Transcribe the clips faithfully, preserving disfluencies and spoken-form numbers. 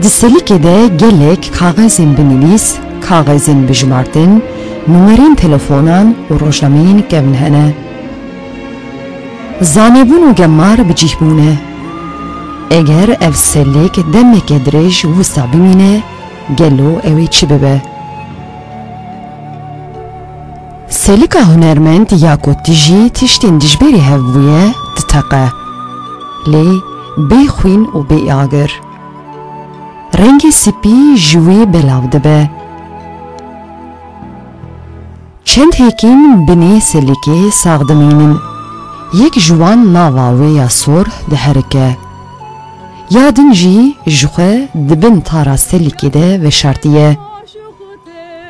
Di selikê de gelek kaxezên binivîs, kaxezên bijimartin, numerên telefonan û rojnameyên kevn hene. Zanebûn û gemar bi cih bûne. Eger ev selik demeke dirêj wisa bimîne, gelo ew ê çi bibe? Selika hunermend ya ku tijî tiştên dijberî hev bûye, diteqe. Lê bê xwîn û bê agir. Rengê sipî ji wê belav dibe. Çend hêkîn binê selikê sax dimînin. Yek ji wan nava wê ya sor diherike. Ya din jî ji xwe di bin tara selikê de veşartiye.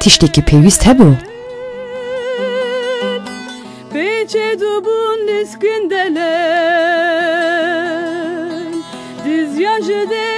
Tiştekî pêwîst hebû. Pêçê dubûn niskin delên, dizya ji dê